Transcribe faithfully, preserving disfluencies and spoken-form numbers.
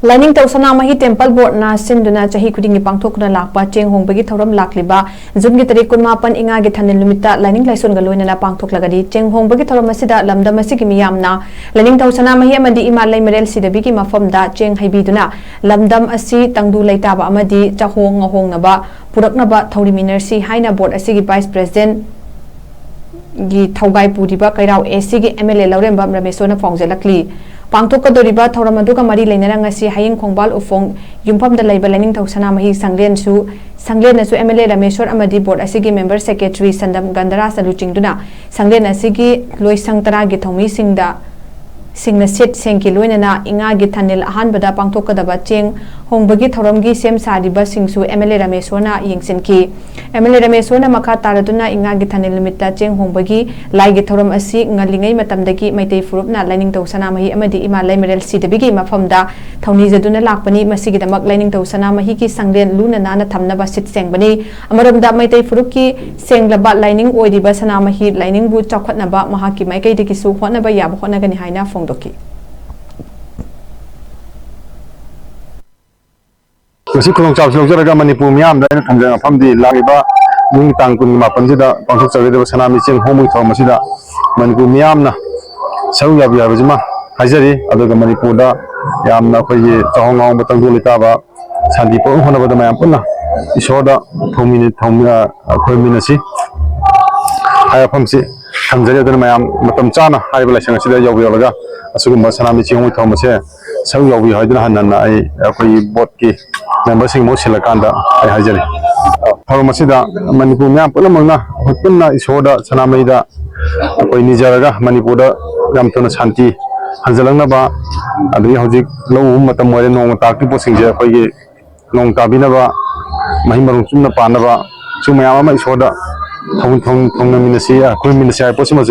ꯂꯥꯏꯅꯤꯡꯊꯧ ꯁꯅꯥꯃꯍꯤ temple ꯕꯣꯔꯗꯅ ꯁꯤꯟꯗꯨꯅ ꯆꯍꯤ ꯈꯨꯗꯤꯡꯒꯤ ꯄꯥꯡꯊꯣꯛꯇꯨꯅ ꯂꯥꯛꯄ ꯆꯦꯡ ꯍꯣꯡꯕꯒꯤ ꯊꯧꯔꯝ ꯂꯥꯛꯂꯤꯕ ꯖꯨꯟꯒꯤ ꯇꯔꯤꯛ ꯀꯨꯟꯃꯥꯄꯟ ꯏꯉꯥꯒꯤ ꯊꯥꯅꯤꯜ ꯅꯨꯃꯤꯠꯇ ꯂꯥꯏꯅꯤꯡ ꯂꯥꯏꯁꯣꯟꯒ ꯂꯣꯏꯅꯅ ꯄꯥꯡꯊꯣꯛꯂꯒꯅꯤ꯫ ꯆꯦꯡ ꯍꯣꯡꯕꯒꯤ ꯊꯧꯔꯝ ꯑꯁꯤꯗ ꯂꯝꯗꯝ ꯑꯁꯤꯒꯤ ꯃꯤꯌꯥꯝꯅ ꯂꯥꯏꯅꯤꯡꯊꯧ ꯁꯅꯥꯃꯍꯤ ꯑꯃꯗꯤ ꯏꯃꯥ ꯂꯩꯃꯔꯦꯜ ꯁꯤꯗꯕꯤꯒꯤ ꯃꯐꯝꯗ ꯆꯦꯡ ꯍꯩꯕꯤꯗꯨꯅ ꯂꯝꯗꯝ ꯑꯁꯤ ꯇꯪꯗꯨ ꯂꯩꯇꯥꯕ ꯑꯃꯗꯤ ꯆꯥꯍꯣꯡ ꯉꯥꯍꯣꯡꯅꯕ ꯄꯨꯔꯛꯅꯕ ꯊꯧꯔꯤꯃꯤꯟꯅꯔꯁꯤ ꯍꯥꯏꯅ ꯕꯣꯔꯗ ꯑꯁꯤꯒꯤ ꯚꯥꯏꯁ ꯄ꯭ꯔꯦꯁꯤꯗꯦꯟꯠ ꯒꯤ ꯊꯧꯒꯥꯏ ꯄꯨꯔꯤꯕ ꯀꯩꯔꯥꯎ ꯑꯦ ꯁꯤꯒꯤ ꯑꯦꯝ ꯑꯦꯜ ꯑꯦ ꯂꯧꯔꯦꯝꯕꯝ ꯔꯃꯦꯁꯣꯔꯅ ꯐꯣꯡꯖꯜꯂꯛꯂꯤ꯫ ꯄꯥꯡꯊꯣꯛꯀꯗꯧꯔꯤꯕ ꯊꯧꯔꯝ ꯑꯗꯨꯒ ꯃꯔꯤ ꯂꯩꯅꯅ ꯉꯁꯤ ꯍꯌꯤꯡ ꯈꯣꯡꯕꯥꯜ ꯎꯐꯣꯡ ꯌꯨꯝꯐꯝꯗ ꯂꯩꯕ ꯂꯥꯏꯅꯤꯡꯊꯧ ꯁꯅꯥꯃꯍꯤ ꯁꯪꯂꯦꯟꯁꯨ, ꯁꯪꯂꯦꯟꯅꯁꯨ ꯑꯦꯝ ꯑꯦꯜ ꯑꯦ ꯔꯃꯦꯁꯣꯔ ꯑꯃꯗꯤ ꯕꯣꯔꯗ ꯑꯁꯤꯒꯤ ꯃꯦꯝꯕꯔ ꯁꯦꯀ꯭ꯔꯦꯇꯔꯤ ꯁꯟꯗꯝ ꯒꯟꯙꯔꯥꯖꯅ ꯂꯨꯆꯤꯡꯗꯨꯅ ꯁꯪꯂꯦꯟ ꯑꯁꯤꯒꯤ ꯂꯣꯏꯁꯪ ꯇꯔꯥꯒꯤ ꯊꯧꯃꯤꯁꯤꯡꯗ ꯁꯤꯡꯅ ꯁꯤꯠ ꯁꯦꯡꯈꯤ꯫ ꯂꯣꯏꯅꯅ ꯏꯉꯥꯒꯤ ꯊꯥꯅꯤꯜ ꯑꯍꯥꯟꯕꯗ ꯄꯥꯡꯊꯣꯛꯀꯗꯕ ꯆꯦꯡ ꯍꯣꯡꯕꯒꯤ ꯊꯧꯔꯝꯒꯤ ꯁꯦꯝ ꯁꯥꯔꯤꯕꯁꯤꯡꯁꯨ ꯑꯦꯝ ꯑꯦꯜ ꯑꯦ ꯔꯃꯦꯁꯣꯔꯅ ꯌꯦꯡꯁꯤꯟꯈꯤ꯫ ꯑꯦꯝ ꯑꯦꯜ ꯑꯦ ꯔꯃꯦꯁꯣꯔꯅ ꯃꯈꯥ ꯇꯥꯔꯗꯨꯅ ꯏꯉꯥꯒꯤ ꯊꯥꯅꯤꯜ ꯅꯨꯃꯤꯠꯇ ꯆꯦꯡ ꯍꯣꯡꯕꯒꯤ ꯂꯥꯏꯒꯤ ꯊꯧꯔꯝ ꯑꯁꯤ ꯉꯜꯂꯤꯉꯩ ꯃꯇꯝꯗꯒꯤ ꯃꯩꯇꯩ ꯐꯨꯔꯨꯞꯅ ꯂꯥꯏꯅꯤꯡꯊꯧ ꯁꯅꯥꯃꯍꯤ ꯑꯃꯗꯤ ꯏꯃꯥ ꯂꯩꯃꯔꯦꯜ ꯁꯤꯗꯕꯤꯒꯤ ꯃꯐꯝꯗ ꯊꯧꯅꯤꯖꯗꯨꯅ ꯂꯥꯛꯄꯅꯤ꯫ ꯃꯁꯤꯒꯤꯗꯃꯛ ꯂꯥꯏꯅꯤꯡꯊꯧ ꯁꯅꯥꯃꯍꯤꯒꯤ ꯁꯪꯂꯦꯟ ꯂꯨꯅ ꯅꯥꯟꯅ ꯊꯝꯅꯕ ꯁꯤꯠ ꯁꯦꯡꯕꯅꯤ꯫ ꯑꯃꯔꯣꯝꯗ ꯃꯩꯇꯩ ꯐꯨꯔꯨꯞꯀꯤ ꯁꯦꯡꯂꯕ ꯂꯥꯏꯅꯤꯡ ꯑꯣꯏꯔꯤꯕ ꯁꯅꯥꯃꯍꯤ ꯂꯥꯏꯅꯤꯡꯕꯨ ꯆꯥꯎꯈꯠꯅꯕ ꯃꯍꯥꯛꯀꯤ ꯃꯥꯏꯀꯩꯗꯒꯤꯁꯨ ꯍꯣꯠꯅꯕ ꯌꯥꯕ ꯍꯣꯠꯅꯒꯅꯤ ꯍꯥꯏꯅ ꯐꯣꯡꯗꯣꯛꯈꯤ꯫ ꯉꯁꯤ ꯈꯨꯗꯣꯡꯆꯥꯕꯁꯤ ꯂꯧꯖꯔꯒ ꯃꯅꯤꯄꯨꯔ ꯃꯤꯌꯥꯝꯗ ꯑꯩꯅ ꯊꯝꯖꯕ ꯃꯐꯝꯗꯤ ꯂꯥꯛꯂꯤꯕ ꯖꯨꯟꯒꯤ ꯇꯥꯡ ꯀꯨꯟꯒꯤ ꯃꯥꯄꯟꯁꯤꯗ ꯄꯥꯡꯊꯣꯛꯆꯒꯗꯕ ꯁꯅꯥꯃꯍꯤ ꯆꯦꯡ ꯍꯣꯡꯕꯒꯤ ꯊꯧꯔꯝ ꯑꯁꯤꯗ ꯃꯅꯤꯄꯨꯔ ꯃꯤꯌꯥꯝꯅ ꯁꯔꯨꯛ ꯌꯥꯕꯤꯌꯨ ꯍꯥꯏꯕꯁꯤꯃ ꯍꯥꯏꯖꯔꯤ꯫ ꯑꯗꯨꯒ ꯃꯅꯤꯄꯨꯔꯗ ꯌꯥꯝꯅ ꯑꯩꯈꯣꯏꯒꯤ ꯆꯥꯍꯣꯡ ꯉꯥꯍꯣꯡꯕ ꯇꯪꯗꯨ ꯂꯩꯇꯥꯕ ꯁꯥꯟꯇꯤ ꯄꯨꯔꯛꯅꯕ ꯍꯣꯠꯅꯕꯗ ꯃꯌꯥꯝ ꯄꯨꯟꯅ ꯏꯁꯣꯔꯗ ꯊꯧꯃꯤꯟ- ꯊꯧꯃꯤ-, ꯑ, ꯈꯨꯔꯨꯝꯃꯤꯟꯅꯁꯤ ꯍꯥꯏꯕ ꯋꯥꯐꯝꯁꯤ ꯊꯝꯖꯔꯤ꯫ ꯑꯗꯨꯅ ꯃꯌꯥꯝ ꯃꯇꯝ ꯆꯥꯅ ꯍꯥꯏꯔꯤꯕ ꯂꯥꯏꯁꯪ ꯑꯁꯤꯗ ꯌꯧꯕꯤꯔꯛꯂꯒ ꯑꯁꯤꯒꯨꯝꯕ ꯁꯅꯥꯃꯍꯤ ꯆꯦꯡ ꯍꯣꯡꯕꯒꯤ ꯊꯧꯔꯝ ꯑꯁꯦ ꯁꯔꯨꯛ ꯌꯥꯎꯕꯤꯌꯨ ꯍꯥꯏꯗꯨꯅ ꯍꯟꯅ ꯍꯟꯅ ꯑꯩ ꯑꯩꯈꯣꯏꯒꯤ ꯕꯣꯔꯗꯀꯤ ꯃꯦꯝꯕꯔꯁꯤꯡ ꯃꯍꯨꯠ ꯁꯤꯜꯂꯀꯥꯟꯗ ꯑꯩ ꯍꯥꯏꯖꯔꯤ꯫ ꯊꯧꯔꯝ ꯑꯁꯤꯗ ꯃꯅꯤꯄꯨꯔ ꯃꯤꯌꯥꯝ ꯄꯨꯝꯅꯃꯛꯅ ꯑꯩꯈꯣꯏ ꯄꯨꯟꯅ ꯏꯁꯣꯔꯗ ꯁꯅꯥꯃꯍꯤꯗ ꯑꯩꯈꯣꯏ ꯅꯤꯖꯔꯒ ꯃꯅꯤꯄꯨꯔꯗ ꯌꯥꯝ ꯊꯨꯅ ꯁꯥꯟꯇꯤ ꯍꯟꯖꯤꯜꯂꯛꯅꯕ, ꯑꯗꯒꯤ ꯍꯧꯖꯤꯛ ꯂꯧ ꯎꯕ ꯃꯇꯝ ꯑꯣꯏꯔꯦ, ꯅꯣꯡ ꯇꯥꯔꯛꯇ꯭ꯔꯤꯕ ꯄꯣꯠꯁꯤꯡꯁꯦ ꯑꯩꯈꯣꯏꯒꯤ ꯅꯣꯡ ꯇꯥꯕꯤꯅꯕ, ꯃꯍꯩ ꯃꯔꯣꯡ ꯆꯨꯝꯅ ꯄꯥꯟꯅꯕ, ꯁꯤ ꯃꯌꯥꯝ ꯑꯃ ꯏꯁꯣꯔꯗ ꯊꯧ-, ꯊꯧ-, ꯊꯧꯅꯃꯤꯟꯅꯁꯤ, ꯈꯨꯔꯨꯝꯃꯤꯟꯅꯁꯤ ꯍꯥꯏꯕ ꯄꯣꯠꯁꯤꯃꯁꯨ